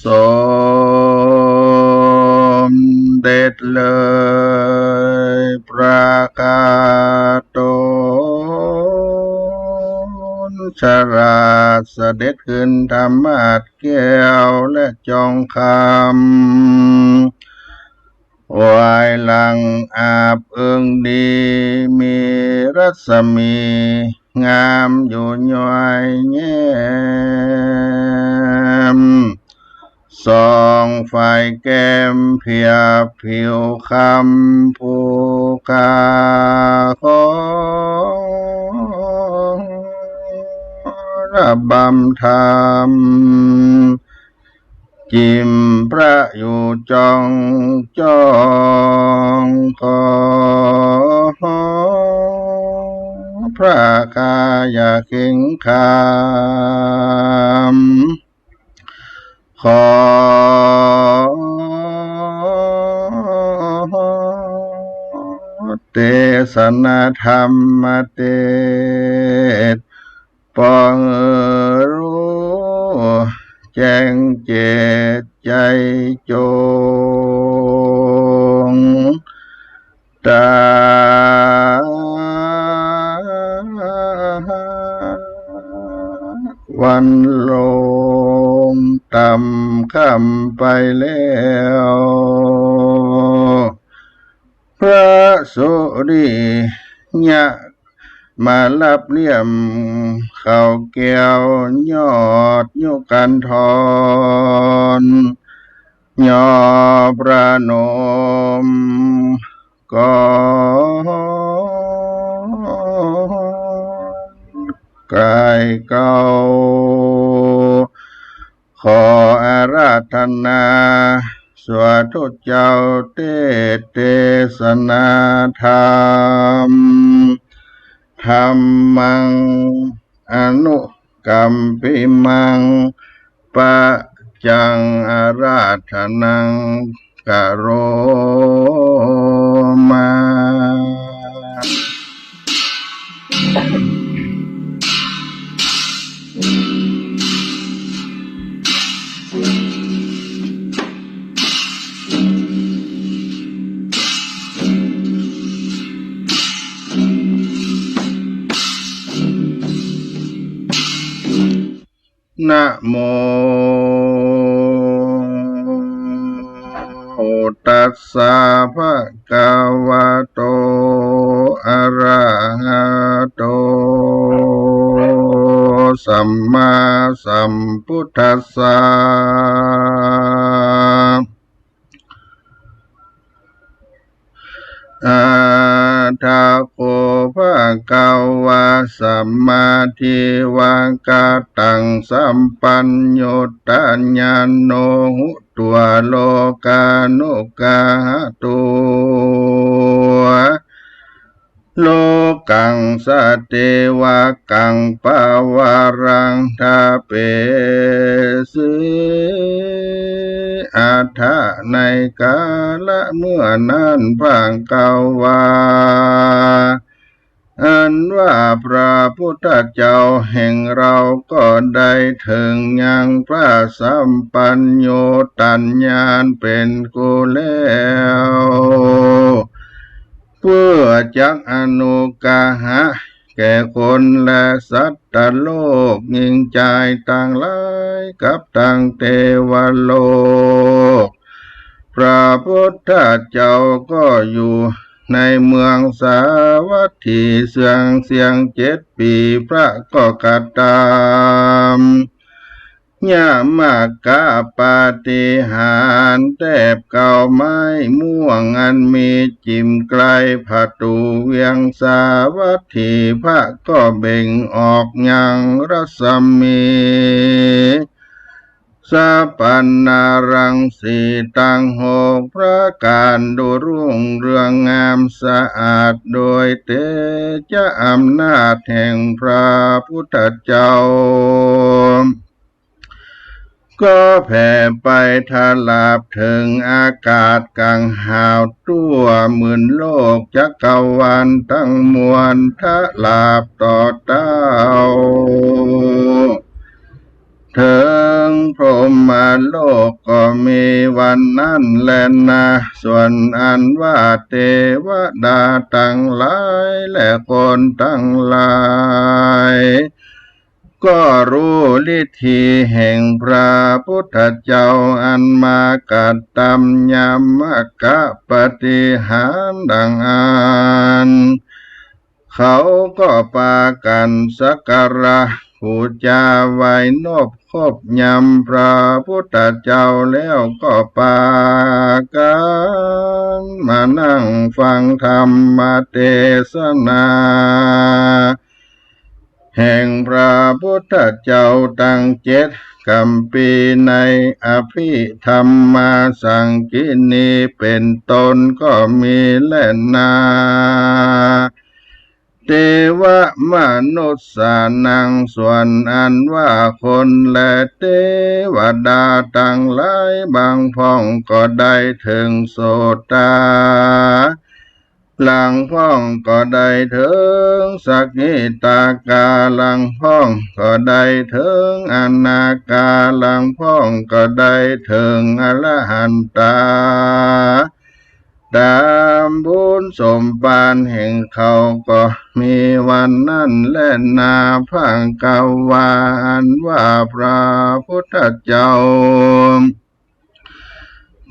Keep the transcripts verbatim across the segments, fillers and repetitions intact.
สมเด็จเลยประกาศตน ฉลาดเสด็จขึ้นธรรมาสน์แก้วและจองคำ วายหลังอาบเอิงดี มีรัศมีงามอยู่ย้อยแย้ม ส่องฝ่ายแก้มเพียบผิวคำ ผู้ข้าขอระบำธรรม จิ่มพระอยู่จองจอง ขอพระข้าอย่าเข็งขาม ขอเตสนาธรรมเตสน์ ปองรู้แจ้งเจตใจ๋จง ตาวันลงต่ำค่ำไปแล้ว พระสุริยะมาลับเลี่ยม เขาแก้วยอดยุคันธร ยอประนมกร กายเก่า ขออาราธนา สาธุเจ้าเตสน์เตสนาธรรม ธัมมัง อนุกัมปิมัง ปัจจัง อาราธนัง กะโรมา นะโม ตัสสะ ภะคะวะโต อะระหะโต สัมมาสัมพุทธัสสะ อะถะโข ภะคะวา สัมมาทิวากัตตัง สัพพัญญูตญาโณ หุตัว โลกานุกัสสะตุ โลกัง สะเตวะกัง ปะวารัง ทะเปสิ อะถะ ในกาละเมื่อนั้น ภะคะวา อันว่าพระพุทธเจ้าแห่งเราก็ได้เถิงยังพระสัพพัญญูตญาณเป๋นกุแล้ว เปื้อจักอนุกหะแก่คนและสัตตโลก ญิงจายตังหลาย กับตังเตวโลก พระพุทธเจ้าก็อยู่ในเมืองสาวัตถีเสี้ยง เสี้ยงเจ็ดปี๋ พระก็กระตำ ยมกปาฏิหาริย์ แต๊บเก๊าไม้ม่วงอันมีจิ่มไกลผะตู๋เวียงสาวัตถี พระก็เบ่งออกยังรัศมี สัพพัญญารังสีตังหกประก๋าน ดูรุ่งเรืองงามสะอาด โดยเตจะอำนาจแห่งพระพุทธเจ้า ก็แผ่ไปถลาบเถิงอากาศก๋างหาว ตั้วหมื่นโลกจักรวาลตังมวล ถลาบต่อเต้า เถิงพรหมโลกก็มีวันนั้นแลนา ส่วนอันว่าเตวดาตังหลายและคนตังหลาย ก็ฮู้ฤทธีแห่งพระพุทธเจ้าอันมากระตำยมกปาฏิหาริย์ดังอั้น เขาก็ปากั๋นสักการะปู๋จาไหว้นบเคารพยำพระพุทธเจ้าแล้วก็ปากั๋นมานั่งฟังธรรมเตสนา แห่งพระพุทธเจ้าตังเจ็ดกำปี๋ในอภิธรรมาสังกิณีเป๋นต้นก็มีแลนา เตวะมนุสสานัง ส่วนอันว่าคนและเตวดาตังหลาย บางพ่องก็ได้เถิงโสตา หลางพ่องก็ได้เถิงสกิตาคา หลางพ่องก็ได้เถิงอนาคา หลางพ่องก็ได้เถิงอรหันตา ต๋ามบุญสมปานแห่งเขาก็มีวันนั้นแลนา ภควา อันว่าพระพุทธเจ้า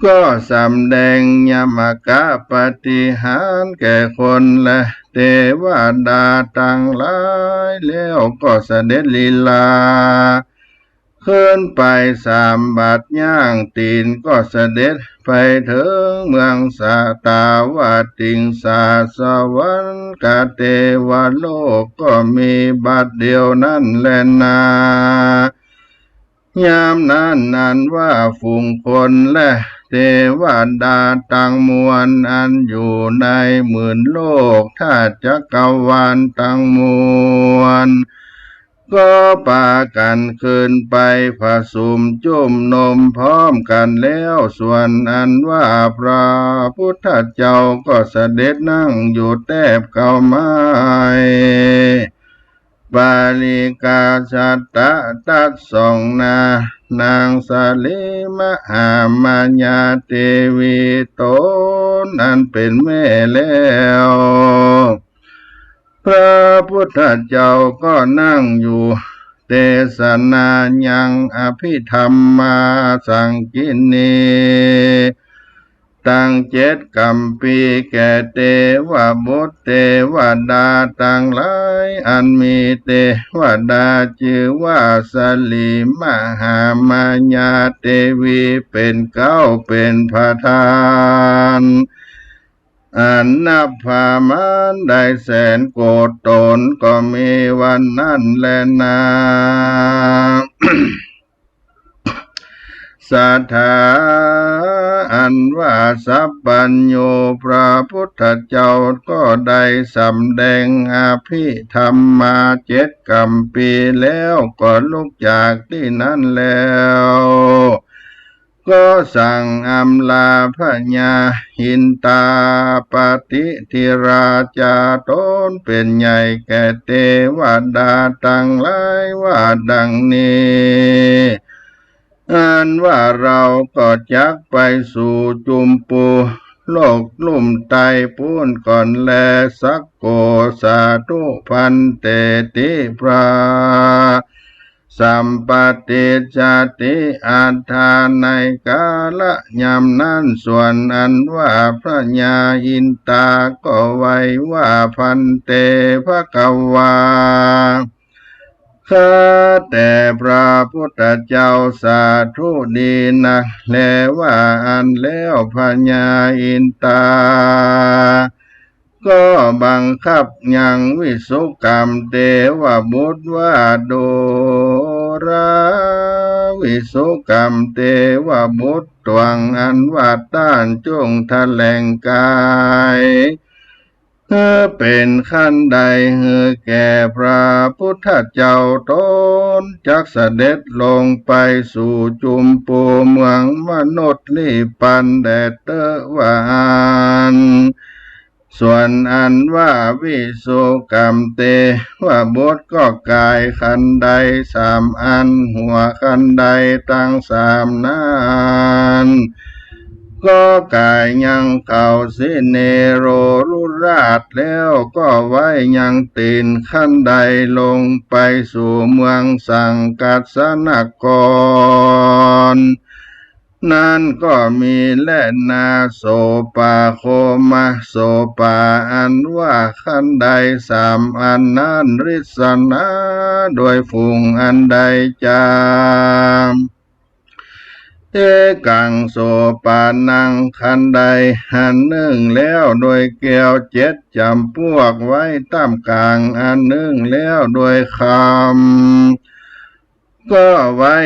ก็สำแดงยมกปาฏิหาริย์แก่คนและเตวดาตังหลาย แล้วก็เสด็จลีลา ขึ้นไปสามบาทย่างตี๋น ก็เสด็จไปเถิงเมืองสาตาวัตติงสา สวรรคเตวโลกก็มีบาทเดียวนั้นแลนา ยามนั้นอันว่าฝูงคนและเตวดาตังมวล อันอยู่ในหมื่นโลกธาตุจักรวาลตังมวล ก็ปากั๋นขึ้นไปผะสุมจุมนุมพร้อมกั๋นแล้ว ส่วนอันว่าพระพุทธเจ้าก็เสด็จนั่งอยู่แต๊บเก๊าไม้ ปาริกาชาตะตัดสองนา นางสาลีมหามายาเตวีต๋นอันเป๋นแม่แล้ว พระพุทธเจ้าก็นั่งอยู่เตสนายังอภิธรรมาสังกิณี ตังเจ็ดกำปี๋แก่เตวบุตรเตวดาตังหลาย อันมีเตวดาจื้อว่าสาลีมหามายาเตวีเป๋นเก๊าเป๋นประธาน อันนับประมาณได้แสนโกฏย์ต๋นก็มีวันนั้นแลนา สถา อันว่าสัพพัญญูพระพุทธเจ้าก็ได้สำแดงอภิธรรมาเจ็ดกำปี๋แล้วก็ลุกจากตี้นั้นแล้ว ก็สั่งอำลาพญาอินตาปฏิทิราจาต๋นเป๋นใหญ่แก่เตวดาตังหลายว่าดังนี้ อันว่าเราก็จักไปสู่จุมปูโลกลุ่มใต้ปู้นก่อนแลสักโก สาธุภันเต ตี้พระสัมปติจจติอัฏฐา ในกาละยามนั้น ส่วนอันว่าพญาอินตาก็ไหว้ว่าภันเต ภควา ข้าแต่พระพุทธเจ้า สาธุดีนักแล ว่าอั้นแล้วพญาอินตา ก็บังคับยังวิสุกรรมเตวบุตรว่า ดูราวิสุกรรมเตวบุตร ตวงอันว่าต้านจงแถลงกาย หื้อเป๋นขั้นใด หื้อแก่พระพุทธเจ้า ต๋นจักเสด็จลงไปสู่จุมปูเมืองมนุษย์นิพพานแด่เต๊อะ ว่าอั้น ส่วนอันว่าวิสุกัมเตวบุตรก็ก๋ายคันไดสามอัน หัวคันไดตังสามนั้น ก็ก๋ายยังเขาสิเนโรรุราช แล้วก็ไว้ยังตี๋นคันไดลงไปสู่เมืองสังกัสสนคร นั้นก็มีแลนา โสปาโคมะ โสปาอันว่าคันไดสามอันนั้น ริสนา โดยฝูงอันใดจา เอกัง โสปานัง คันไดอันนึ่งแล้วโดยแก้วเจ็ดจ๋ำปวก ไว้ต้ามก๋างอันนึ่งแล้วโดยคำ ก็ไว้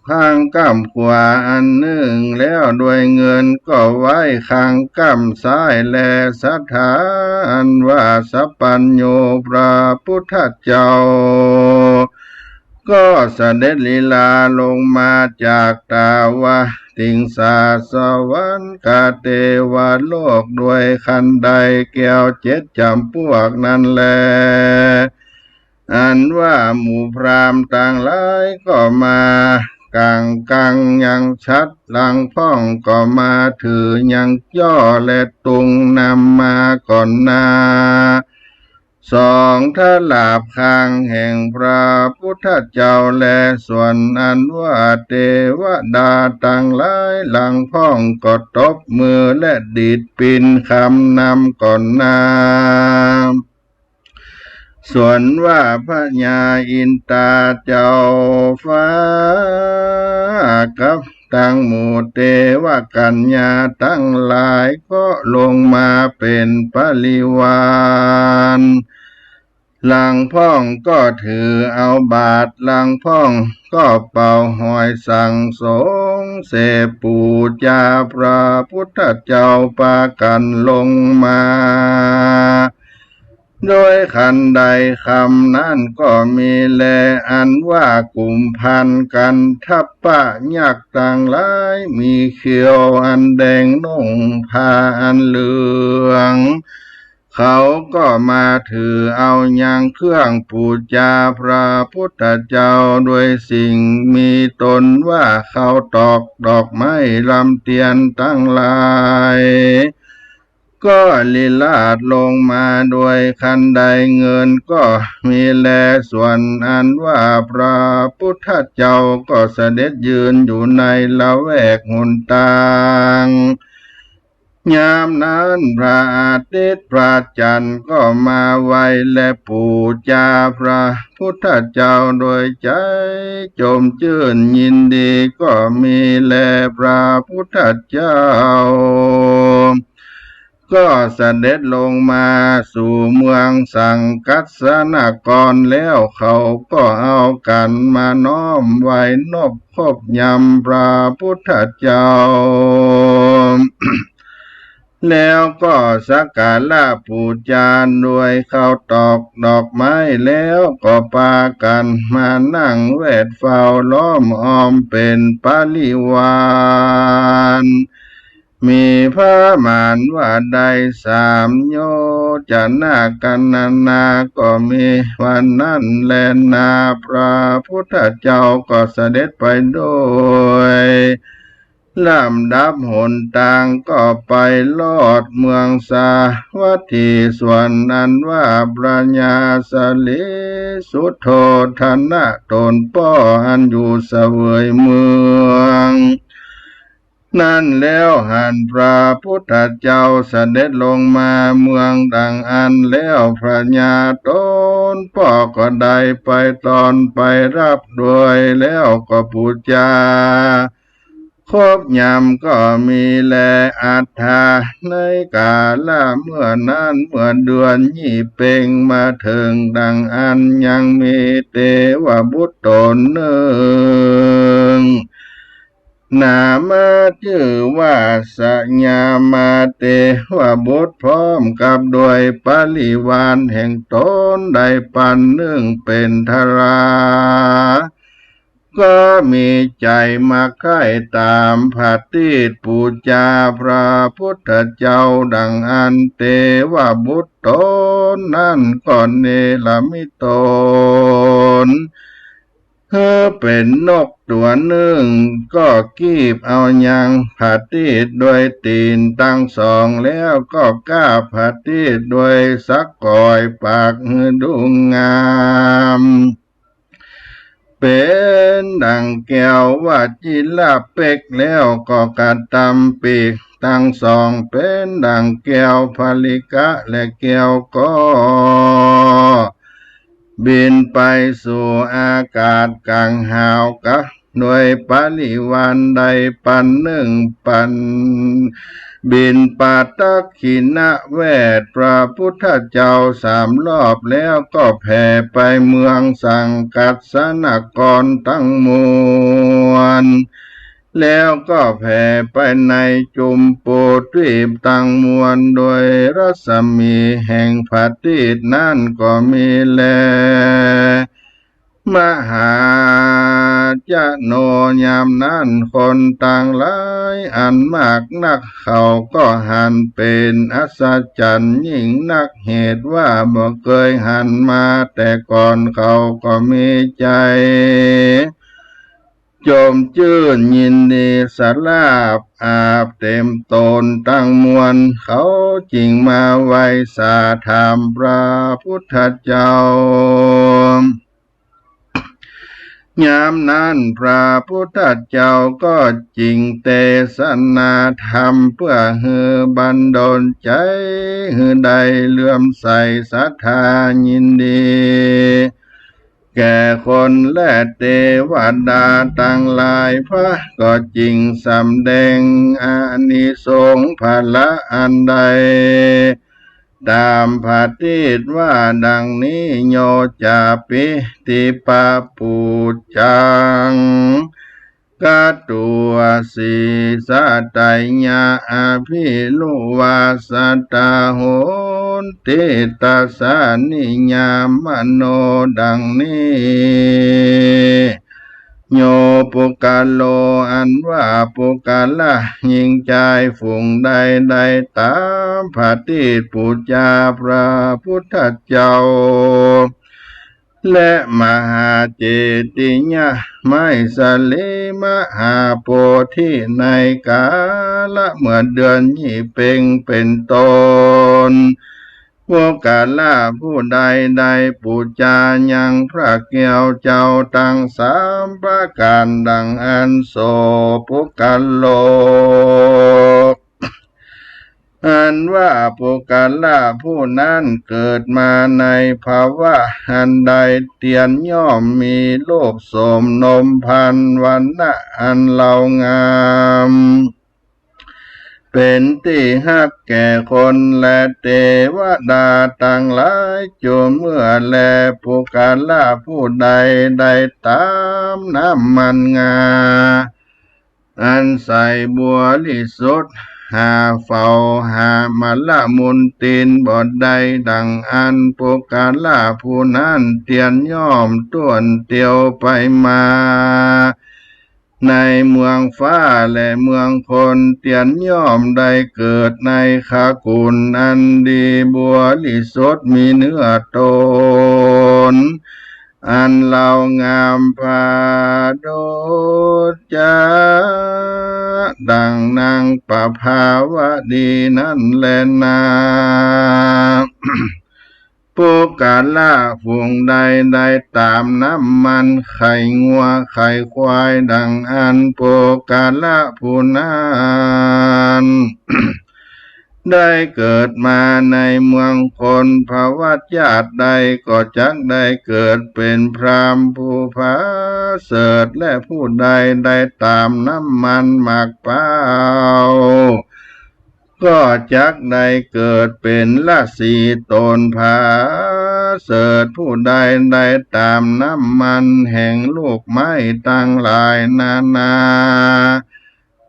ข้างก้ำขวา อันนึ่งแล้วโดยเงินก็ไว้ข้างก้ำซ้ายแล สัตถาอันว่าสัพพัญญูพระพุทธเจ้า ก็เสด็จลีลาลงมาจากตาวติงสาสวรรคเทวโลกโดยคันไดแก้วเจ็ดจ๋ำปวกนั้นแล อันว่าหมู่พราหมณ์ตังหลายก็มาก๋างกังยังฉัตร หลังพ่องก็มาถือยังจ้อและตุงนำมาก่อนหน้า สองทลาบข้างแห่งพระพุทธเจ้าแล ส่วนอันว่าเตวดาตังหลายหลังพ่องก็ตบมือและดีดปินคำนำก่อนหน้า ส่วนว่าพญาอินตาเจ้าฟ้ากับตังหมู่เตวกัญญาตังหลายก็ลงมาเป๋นปริวาร หลังพ่องก็ถือเอาบาตร หลังพ่องก็เป่าหอยสังสงเสปู๋จาพระพุทธเจ้าปากั๋นลงมา โดยคันไดคำนั้นก็มีแล อันว่ากุมภัณฑ์กันทัปปะยักษ์ตังหลาย มีเขี้ยวอันแดง นุ่งผ้าอันเหลือง เขาก็มาถือเอายังเครื่องปู๋จาพระพุทธเจ้า โดยสิ่งมีตนว่าข้าวตอก ดอกไม้ ลำเตียนตังหลาย ก็ลีลาศลงมาโดยคันได เงินก็มีแล ส่วนอันว่าพระพุทธเจ้าก็เสด็จยืนอยู่ในละแวกหนตาง ยามนั้นพระอาทิตย์พระจันทร์ก็มาไหว้และปู๋จาพระพุทธเจ้าโดยใจ๋จมจื้นยินดี ก็มีแลพระพุทธเจ้า ก็เสด็จลงมาสู่เมืองสังกัสสนครแล้ว เขาก็เอากั๋นมาน้อมไหว้นบคบยำพระพุทธเจ้า แล้วก็สักการะปู๋จาโดยข้าวตอกดอกไม้ แล้วก็ปากั๋นมานั่งแวดเฝ้าล้อมอ้อมเป๋นปริวาร มีพระมานว่าได้สามโยชนะ กัณณาก็มีวันนั้นแลนา พระพุทธเจ้าก็เสด็จไปโดยลำดับหนตาง ก็ไปลอดเมืองสาวัตถี ส่วนอันว่าพระญาสลีสุโธทนะต๋นป้ออันอยู่เสวยเมือง นั้นแล้วหันพระพุทธเจ้าเสด็จลงมาเมืองดังอั้นแล้ว พระญาต๋นป้อก็ได้ไปต้อนไปฮับโดย แล้วก็ปู๋จาคบยำก็มีแล อัฏฐา ในกาละเมื่อนั้น เมื่อเดือนยี่เป็งมาเถิงดังอั้น ยังมีเตวบุตรต๋นนึ่ง นามะจื้อว่าสยามาเตวบุตร พร้อมกับโดยปริวารแห่งต๋นได้ปันนึ่งเป๋นทารา ก ก็มีใจ๋มักใค่ต๋ามผะตีดปู๋จาพระพุทธเจ้า ดังอันเตวบุตรต๋นนั้นก็เนรมิตต๋นหื้อเป๋นนกตั๋วนึ่ง ก็กีบเอายังผะตีดโดยตี๋นตังสอง แล้วก็ก้าบผะตีดโดยสะก๋อยปากหื้อดูงาม เป๋นดั่งแก้ววจิรเป๊ก แล้วก็กระตำปีกตังสอง เป๋นดั่งแก้วผลิกะและแก้วก็ บินไปสู่อากาศก๋างหาวกั๊ก โดยปริวารได้ปันนึ่งปัน บินปะตักขิณะแวดพระพุทธเจ้าสามรอบ แล้วก็แผ่ไปเมืองสังกัสสนครตังมวล แล้วก็แผ่ไปในจุมปูตวีปตังมวล โดยรัศมีแห่งผะตีดนั้นก็มีแล มหาชโน ยามนั้นคนตังหลายอันมากนัก เขาก็หันเป๋นอัศจรรย์ยิ่งนัก เหตุว่าบ่เกยหันมาแต่ก่อน เขาก็มีใจ๋ จมจื้นยินดีสลาบอาบเต๋มต๋นตังมวล เขาจึงมาไหว้สาถามพระพุทธเจ้า ยามนั้นพระพุทธเจ้าก็จึงเตสนาธรรม เปื้อหื้อบันดาลใจ๋หื้อได้เลื่อมใสศรัทธายินดี แก่คนและเตวดาตังหลาย พระก็จึงสำแดงอานิสงส์ผละอันได้ ต๋ามผะตีดว่าดังนี้ โยจาปิติปะปู๋จัง กะตูวะสีสะไตยะ อะภิรุวาสะตะโหนติ ตัสสะนิยามโน ดังนี้ โยปุคคโล อันว่าปุคคละหญิงจายฝูงใดได้ต๋ามผะตีดปู๋จาพระพุทธเจ้า และมหาเจติยะไมสลีมหาโพธิในกาละเมื่อเดือนยี่เป็งเป๋นต้น ปุคคละผู้ใดได้ปู๋จายังพระแก้วเจ้าตังสามประก๋านดังอั้น โสปุคคโล อันว่าปุคคละผู้นั้นเกิดมาในภวะอันใด เตียนย่อมมีรูปโสมนมพานวรรณะอันเลางาม เป๋นตี้ฮักแก่คนและเตวดาตังหลาย จูเมื่อแลปุคคละผู้ใดได้ต๋ามน้ำมันงา อันใสบริสุทธิ์ หาเฝ้าหามละมุนตีนบ่ได้ ดังอั้นปุคคละผู้นั้นเตียนย่อมต้วนเตียวไปมา ในเมืองฟ้าและเมืองคน เตียนย่อมได้เกิดในคกุลอันดีบริสุทธิ์มีเนื้อต๋น อันเลางามผาดจา ดังนางประภาวดีนั้นแลนา ปุคคละฝูงใดได้ต๋ามน้ำมันไข่งัวไข่ควาย ดังอั้นปุคคละผู้นั้น ได้เกิดมาในเมืองคน ภวชาติใดก็จักได้เกิดเป๋นพราหมณ์ผู้ผาเสริฐ และผู้ใดได้ต๋ามน้ำมันหมากเป๊า ก็จักได้เกิดเป๋นราศีต๋นผาเสริฐ ผู้ใดได้ต๋ามน้ำมันแห่งลูกไม้ตังหลายนานา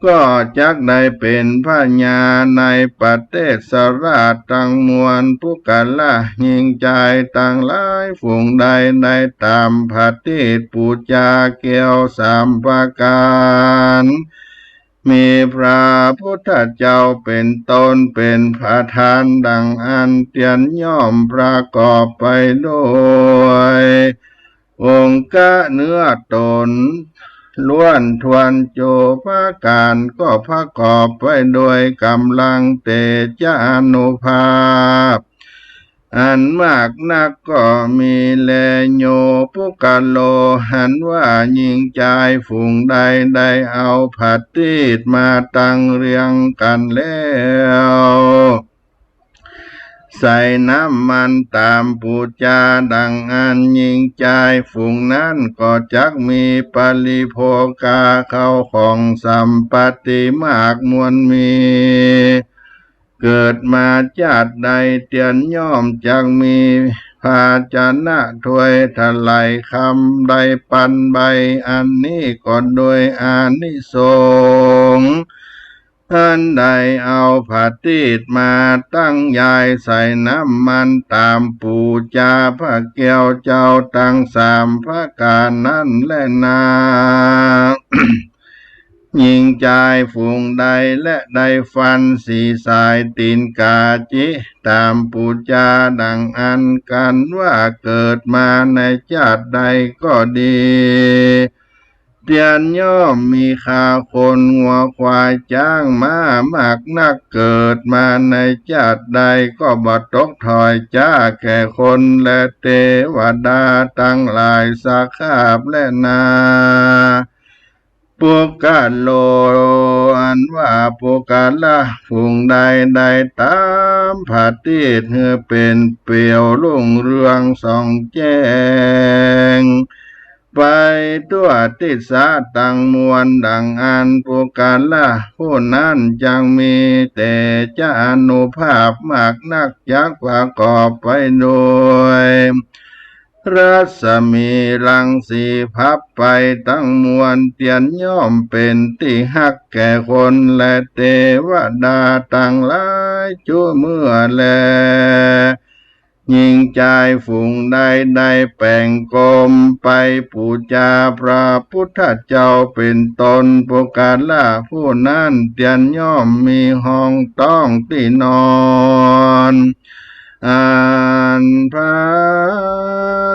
ก็จักได้เป๋นพญาในประเทศราชตังมวล ปุคคละญิงจายตังหลาย ฝูงใดได้ต๋ามผะตีสปู๋จาแก้วสามประก๋าน มีพระพุทธเจ้าเป๋นต้นเป๋นประธาน ดังอั้นเตียนย่อมประกอบไปโดย องค์เกลือเนื้อต๋น ล้วนถ้วนโจ ประก๋านก็ประกอบไปโดยก๋ำลังเตจะอานุภาพ อันมากนักก็มีแล โยปุคคโล หันว่าญิงจายฝูงใดได้เอาผะตีสมาตังเรียงกั๋นแล้ว ใส่น้ำมันต๋ามปู๋จาดังอั้น ญิงจายฝูงนั้นก็จักมีปริโภคา ข้าวของสัมปัตติมากมวลมี เกิดมาจาติใดเตียนย่อมจักมีภาชนะถ้วยถลายคำ ได้ปันใบ อันนี้ก็โดยอานิสงส์ อันได้เอาผะตีสมาตั้งยายใส่น้ำมันต๋ามปู๋จาพระแก้วเจ้าตังสามประก๋านนั้นแลนา ญิงจายฝูงใดและได้ฟันสีสายตี๋นกาจิต๋ามปู๋จาดังอั้น กันว่าเกิดมาในจาติใดก็ดี เตียนย่อมมีข้าคนงัวควายจ๊างม้ามากนัก เกิดมาในจาติใดก็บ่ตกถ้อยจ๊าแก่คนและเตวดาตังหลายสักคาบแลนา ปุคคโล อันว่าปุคคละฝูงใดได้ต๋ามผะตีสหื้อเป๋นเปรียวรุ่งเรืองส่องแจ้ง ไปทั่วทิศตังมวลดังอั้น ปุคคละผู้นั้นจักมีเตจะอานุภาพมากนัก จักประกอบไปโดย รัศมีรังสีพับไปตังมวล เตียนย่อมเป๋นตี้ฮักแก่คนและเตวดาตังหลายจุเมื่อแล ญิงจายฝูงใดได้แป๋งกรมไปปู๋จาพระพุทธเจ้าเป๋นต้น ปุคคละผู้นั้นเตียนย่อมมีห้องต๊องตี้นอน อันผา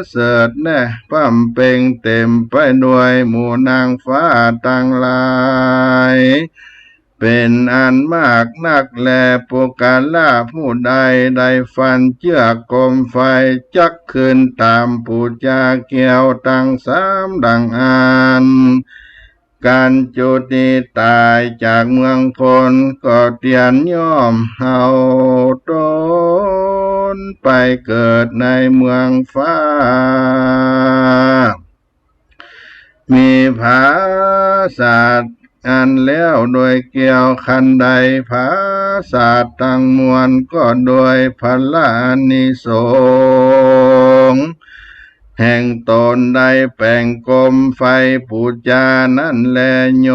เสริฐแน่ ป้ำเป่งเต๋มไปด้วยหมู่นางฟ้าตังหลาย เป๋นอันมากนักแล ปุคคละผู้ใดได้ฟันเจื้อกรมไฟ จักขึ้นต๋ามปู๋จาแก้วตังสามดังอั้น กั๋นจุติต๋ายจากเมืองคน ก็เตียนย่อมเอาต๋นไปเกิดในเมืองฟ้า มีผาสาทอันแล้วโดยแก้ว คันใดผาสาทตังมวลก็โดยผละอานิสงส์ แห่งต๋นได้แป๋งกรมไฟปู๋จานั้นแล โย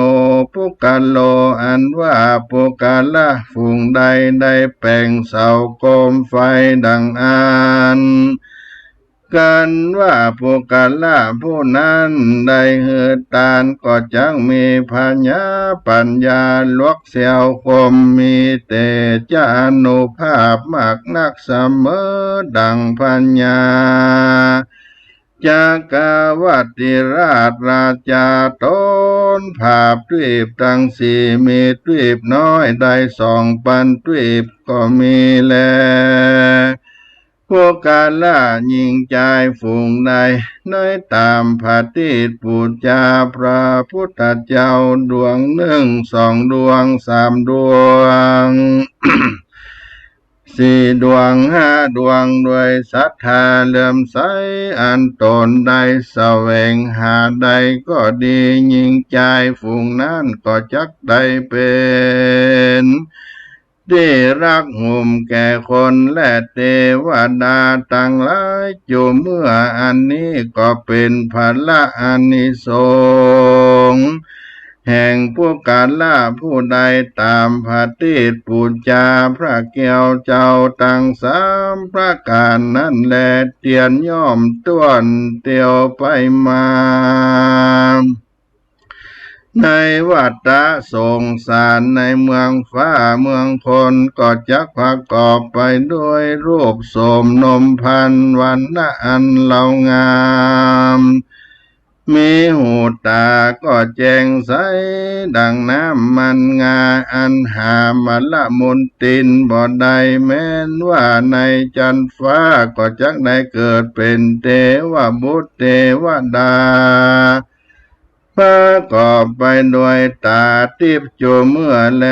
ปุคคโล อันว่าปุคคละฝูงใดได้แป๋งเสากรมไฟดังอั้น กันว่าปุคคละผู้นั้นได้หื้อตาน ก็จักมีผญาปัญญาลวกแซวคม มีเตจะอานุภาพมากนักเสมอดั่งผญา จักกวัตติราชราจา ต๋นผาบทวีปตังสี่ มีทวีปน้อยได้สองปันทวีปก็มีแล ปุคคละญิงจายฝูงใดได้ต๋ามผะตีสปู๋จาพระพุทธเจ้าดวงนึ่งสองดวงสามดวง สี่ดวงห้าดวง ด้วยศรัทธาเลื่อมใส อันต๋นได้แสวงหาได้ก็ดี ญิงจายฝูงนั้นก็จักได้เป๋นตี้ฮักโหมแก่คนและเตวดาตังหลายจุเมื่อ อันนี้ก็เป๋นผละอานิสงส์ แห่งปุคคละผู้ใดต๋ามผะตีตปู๋จาพระแก้วเจ้าตังสามประก๋านนั้นแล เตียนย่อมต้วนเตียวไปมา ในวัฏฏะสงสารในเมืองฟ้าเมืองคน ก็จักประกอบไปด้วยรูปโสมนมพรรณวรรณะอันเลางาม มีหูต๋าก็แจ่งใสดังน้ำมันงา อันหามลมนตินบ่ได้ แม้นว่าในจันทร์ฟ้าก็จักได้เกิดเป๋นเตวบุตรเตวดา ประกอบไปโดยต๋าติ๊บจูเมื่อแล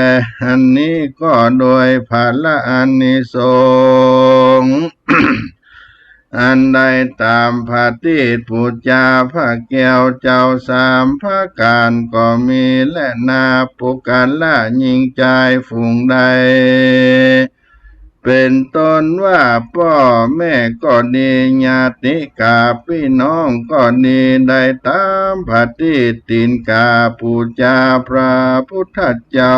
อันนี้ก็โดยผละอานิสงส์ อันได้ต๋ามผะตีตปู๋จาพระแก้วเจ้าสามประก๋านก็มีแลนา ปุคคละญิงจายฝูงใด เป๋นต้นว่าป้อแม่ก็ดี ญาติกาปี้น้องก็ดี ได้ต๋ามผะตีตตี๋นก๋าบปู๋จาพระพุทธเจ้า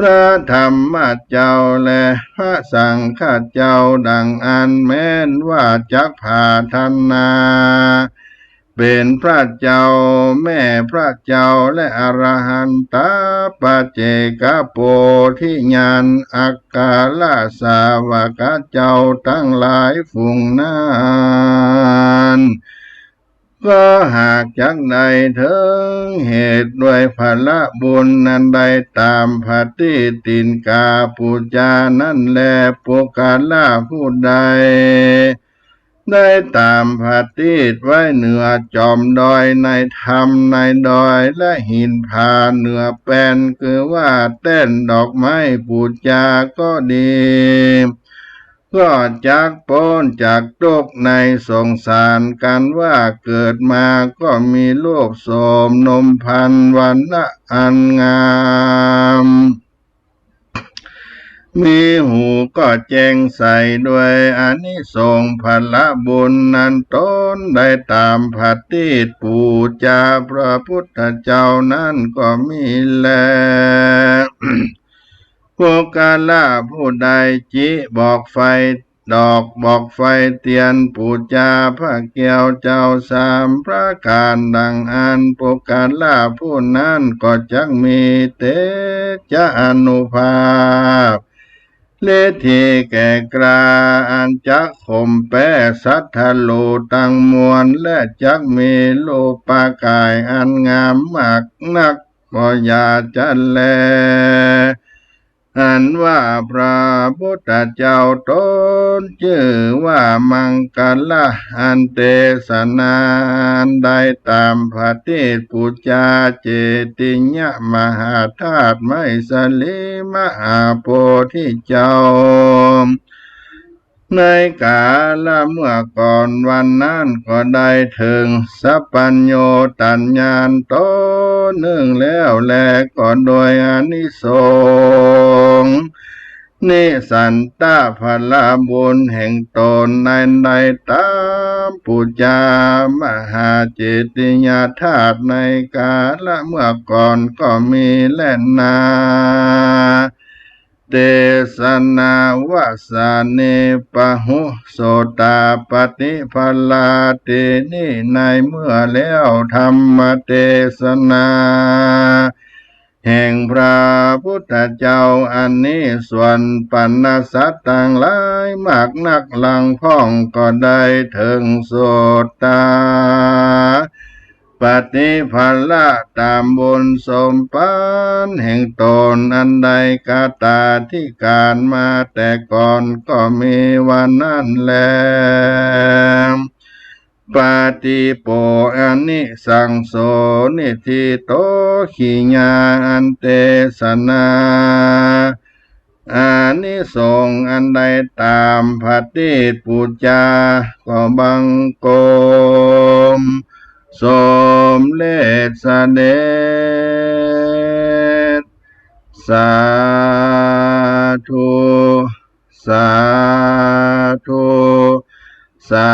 พระธรรมเจ้า และพระสังฆเจ้า ดังอั้นแม้นว่าจักผาถนา เป๋นพระเจ้าแม่พระเจ้า และอรหันตะปัจเจกโพธิญาณ อัคคสาวกเจ้าตังหลายฝูงนั้น ก็หากจักได้เถิงเหตุด้วยผละบุญอันได้ต๋ามผะตีตตี๋นก๋าบปู๋จานั้นแล ปุคคละผู้ใด ได้ต๋ามผะตีตไว้เหนือจ๋อมดอยในธรรมในดอย และหินผาเหนือแป้น คือว่าแต้นดอกไม้ปู๋จาก็ดี ก็จักป๊นจากตุ๊กข์ในสงสาร กันว่าเกิดมาก็มีรูปโสมนมพรรณวรรณะอันงาม มีหูก็แจ่งใสด้วยอานิสงส์ผละบุญนั้นต๋นได้ต๋ามผะตีตปู๋จาพระพุทธเจ้านั้นก็มีแล ปุคคละผู้ใดจิบอกไฟ ดอกบอกไฟเตียนปู๋จาพระแก้วเจ้าสามประก๋านดังอั้น ปุคคละผู้นั้นก็จักมีเตจะอานุภาพ ฤทธิแก่กล้า อันจักข่มแป๊ศัตรูตังมวล และจักมีรูปกายอันงามมากนัก ก็อย่าจะแล อันว่าพระพุทธเจ้าต๋นจื้อว่ามังคละ อันเตสนาอันได้ต๋ามผะตีตปู๋จาเจติยมหาธาตุไมสลีมหาโพธิเจ้า ในกาละเมื่อก่อนวันนั้นก็ได้เถิงสัพพัญญูตญาณต๋นนึ่งแล้วแล ก็โดยอานิสงส์ นิสันตะผละบุญแห่งต๋นนั้นได้ต๋ามปู๋จามหาเจติยธาตุในกาละเมื่อก่อนก็มีแลนา เตสนาวสเน ปะหุสโสตาปฏิผลา เตนิ ในเมื่อแล้วธรรมเตสนา แห่งพระพุทธเจ้าอันนี้ ส่วนปรรณสัตว์ตังหลายมากนักหลังพ่องก็ได้เถิงโสตา ปฏิผละต๋ามบุญสมปันแห่งต๋นอันได้กตาธิก๋านมาแต่ก่อนก็มีว่านั้นแล ปาติโปอานิสังโส นิธิโต ขิยา อันเตสนา อานิสงส์อันได้ต๋ามผะตีตปู๋จา ก็บังคมสมเร็จเสด็จ สาธุ สาธุ สา